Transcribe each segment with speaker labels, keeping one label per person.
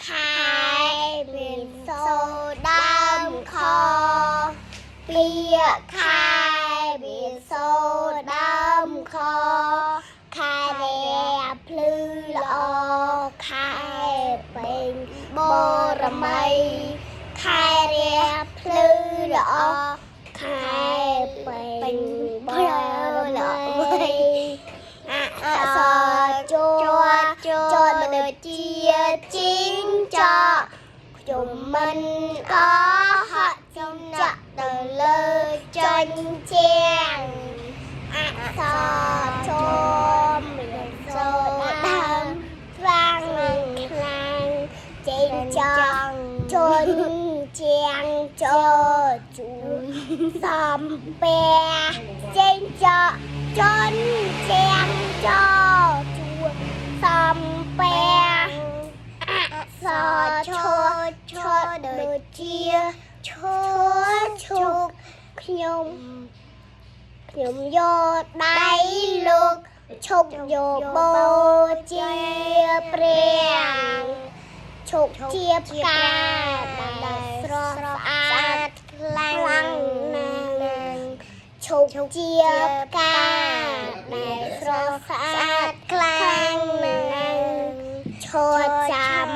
Speaker 1: ខែមានសូដើមខពាក្យខែមានសូដើមខខែរះភ្លឺល្អខែពេញបរមីខែរះភ្លឺល្អខែពេញបរមីអក្សរជួចតមកដូចជាជីងចកខ្ញុំមិនអហក់ចំចាក់ទៅលើចិញ្ជាំងអក្សរជួមានសូដើមស្វាងខ្លាំងចេញចង់ជន់ជាងចូលជួសំពះចេញចកជន់ជាងចូលជួសំពះអក្សរឈឈដូចជាឈឈុកខ្ញុំខ្ញុំយកដៃលោកឈប់យកបូជាព្រះឈប់ជាផ្កាដែលស្រស់ស្អាតខ្លាំងណាស់ឈប់ជាផ្កាដែលស្រស់ស្អាតខ្លាំងណាស់ឈរចាំ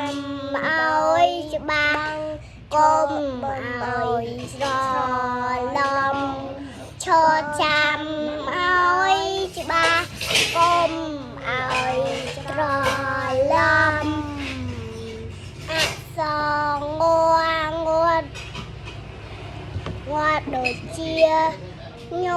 Speaker 1: ឲ្យច្បាស់កុំឲ្យច្រឡំឈរចាំឲ្យច្បាស់កុំឲ្យច្រឡំអក្សរងងងដូចជាញ